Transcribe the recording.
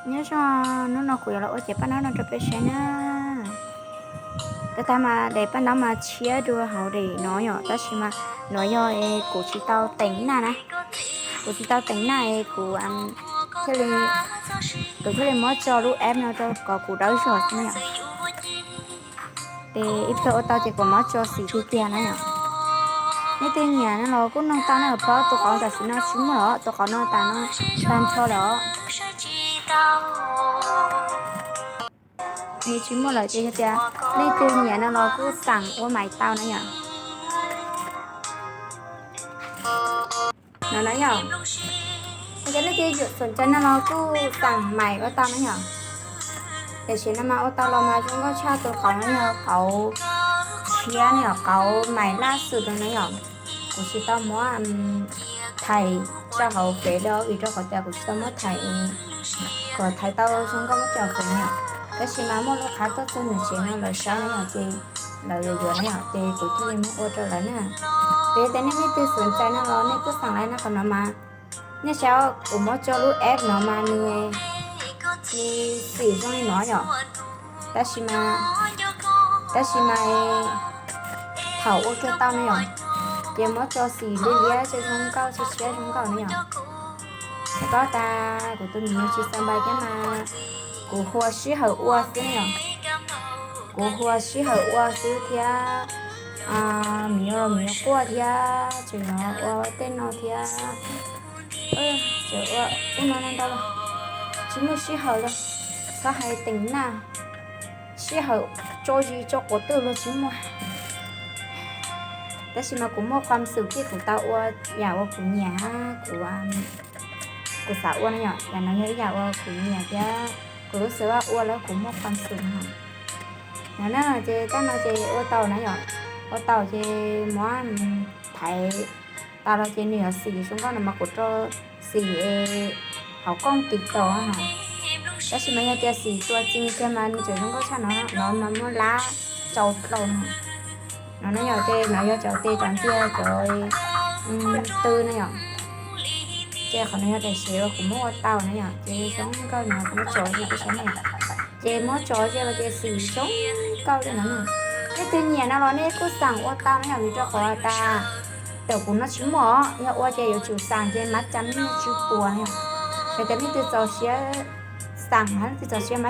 Nyob zoo, hnub no kuv yuav los ua cev paj ntaub no rau peb saib na. Tab sis mas daim paj ntaub mas tshiab dua hauv daim no yom, tab sis mas no yog kuv tsis tau teem naj na. Kuv tsis tau teem naj es kuv thiaj li, kuv thiaj li muab tso lub app no rau kom kuv dawb zog xwb na yom. Ces ib pliag ua tau ces kuv muab tso xim tiag tiag na yom. Nej twg nyiam no los kuj noog tau na, phob tus qauv tam sim no tsis muaj lawm, tus qauv no tas no tag nrho lawm. Nws tsis muaj lawm ces yog tias leej twg nyiam no los kuj xaam ua mais tau na yom. No na yom, yog tias leej twg xom cai no los kuj xaam mais ua tau na yom. Tiam sis no mas ua tau los mas zoo nkauj tshaj, tus qauv no yog qauv tshiab na yom, qauv mais laj xwm rau na yom. Kuv tsis tau muab thais tso hauv fev dua vim rau qhov tias kuv tsis tau muab thais kom thais tau zoo nkauj muab tso hauv fev na yom. Tab sis mas muaj lub qhab tuaj txog nram tsev no lawv saib na yom, ces lawv yuav yuav na yom, ces kuv thiaj li muab ua rau lawv na. Ces yog tias nej leej twg xom cai no los nej kuj xaam lawm na, qhov no mas nej saib kuv muab tso lub app no mas nws, nws xim zoo li no yom. Tab sis mas, tab sis mas thaum ua kiag tau na yom, ces muab tso xim liab liab tso zoo nkauj, tshiab tshiab zoo nkauj na yom. Thaum tas kuv tus me nyuam tsis xa npais thiab mas kuv hu ua sij hawm ua xwb na yom. Kuv hu ua sij hawm ua xwb thiab, me nyuam los me nyuam quaj thiab tseem ua tej no thiab. Tseem ua ub no ntau, tsis muaj sij hawm li. Txhob hais teem naj, sij hawm tso zis tso quav twg los tsis muaj. Tab sis mas kuv muaj qhuas xwm thiab kuv tau ua yam uas kuv nyiam, kuv, kuv xav ua na yom. Yam no yog ib yam uas kuv nyiam thiab kuv lub xav ua lawm kuv muaj qhuas xwm na. No na, ces tag no ces ua tau na yom, ua tau ces muab thaiv tas los ces nws yuav xim zoo nkauj no mas kuv rau xim hauv kooj tiv tau. Tab sis mas yog tias xim tua txi kiag mas nws tseem zoo nkauj tshaj no, no mas muab lab tsau dlau no. No na yom, ces no yog cov tes cov ntxiag cov tw na yom. Ces qhov no yog daim sev uas kuv muab ua tau na yom, ces zoo nkauj no kuv muab tso rau peb saib na. Ces muab tso ze los ces xim zoo nkauj li no na. Leej twg nyiam no los nej kuj xaam ua tau na yom, vim rau qhov tas tawm kuv no tsis muaj os, yog ua ces yuav tsum xaam ces mab cam nyiaj tsw puas na yom. Yog tias leej twg txaus siab xaam, leej twg txaus siab mab